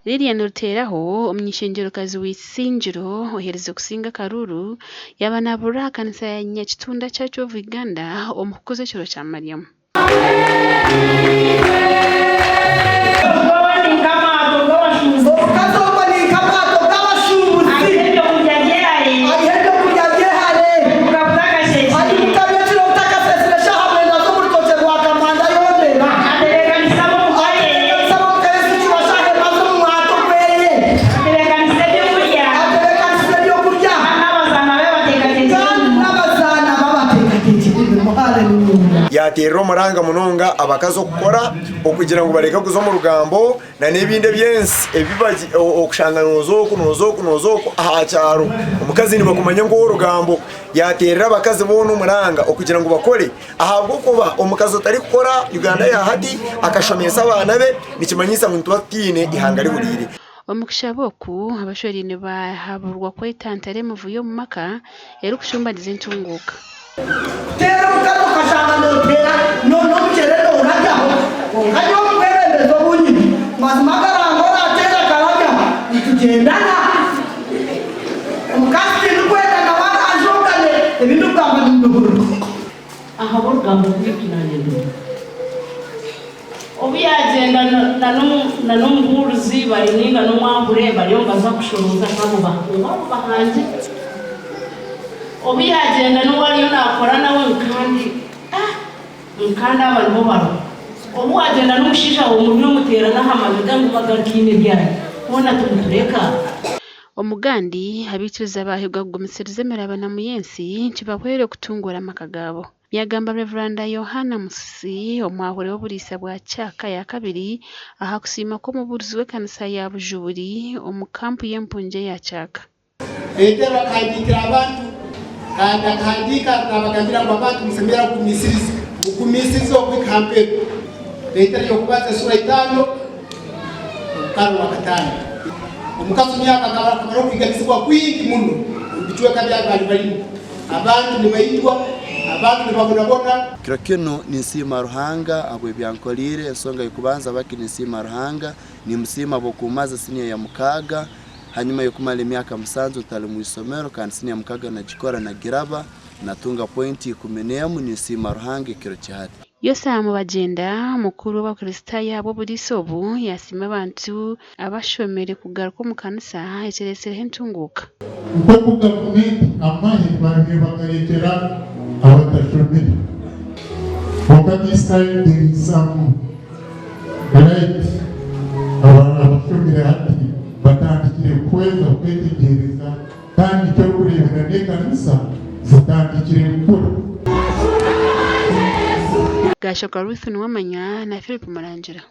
Lilian Ruteraho, omuny'eishengyerokazi wa Isingiro oherize kusinga akaruuru, yaaba naabuurira aha kanisa ya Nyakitunda Church of Uganda omu kukuza ekiro kya Mariamu. Omukazi ogwo ni nk'amaato g'abashuubuzi. Aiha ebyokurya bye hare. Aimuka nyekiro butakasesire shaaha mwenda z'omu rutookye rwa kamanda ayongyera. Atebeekanisa ab'omuka ye zicura shaaha emwe aza omu mwato gweye. Atebeekanisa ebyokurya. Kandi n'abazaana be abateekateekyera emirimo. Haleluya! Yaateerera omuranga munonga abakazi okukora okugira ngu bareke kuza omu rugambo na n'ebindi eby'ensi ebi okushanga nooza oku nooza oku nooza oku aha kyaro omukazi nibakumanya nk'ow'orugambo. Yaateerera abakazi boona omuranga okugira ngu bakore ahabw'okuba omukazi otarikukora Uganda ya hati akashomesa abaana be nikimanyisa ngu nituba tutaine ihanga rihuriire. Omu kushaba oku, abashweraine baahaburwa kwetantara emivuyo omu maka erikucumbagiza entunguuka. Teera omukazi okashanga noteera n'omukyere norabyaho kwonka nyowe omukwebembezi obu nyine mazima akaranga orateera akarabyaho nitugyendana. Omukazi tindikwenda nawe aranjongane ebi ndikugamba nimbihurira. Ahabw'orugambo rwaitu naanye ndimu. Obu yaagyenda na n'omubuurizi bari nainga n'omwahure bariyo nibaza kushoroza nk'abo ngu abo bahangye. Obu yaagyenda n'ou ariyo naakora nawe ngu kandi ah ngu kandi aba nibo bariho. Obu waagyenda n'omushaija waawe muriyo muteerana aha mabega ngu bagarukaine ryari? Hoona timutureka? Omugandi, abaikiriza baahigwa kugumisiriza emirabanamu y'ensi kibahwere kutunguura amaka gaabo. Byagamba Rev. Yohaana Musisi, omwahuri w'oburiisa bwa Kyaka ya kabiri aha kusiima kw'omubuurizi w'ekanisa ya Bujuburi omu kampu y'empungi eya Kyaka. Petero akahandiikira abantu, kandi akahandiika naabagambira ngu abantu nimusemerera kugumiisiriza, mugumiisirize okuhika ha mperu. Petero y'okubanza esura itaano, omukarra rwakataano. Omu kasumi ako hakaba haroho okuhiganizibwa kwingi muno omu bicweka byabo baali balimu. Abantu nibaitwa, abantu nibabonabona. Kiro kinu ninsiima Ruhanga habw'ebyankoliire. Ensonga y'okubanza habwaki ninsiima Ruhanga, nimusiima habw'okumaza siniya ya mukaaga hanyuma y'okumara emyaka musanju ntali mu isomero kandi siniya mukaaga nagikora nagiraba, natunga pointi ikumi n'emu, ninsiima Ruhanga ekiro kya hati. Yosam Bagyenda, mukuru w'Abakristaayo ahabw'oburiisa obu, yasiima abantu abashomire kugaruka omu kanisa ekiretsireho entunguuka. Nk'oku gavumenti amahe baabaire bagareetera abatashomire. Kwonka this time there is some light abashomire hati batandikire kuhweza kwetegyereza kandi nikyo orikureebera n'ekanisa zitandikire kukura. Gaashoka Ruth Nuwamanya na Philip Murangira.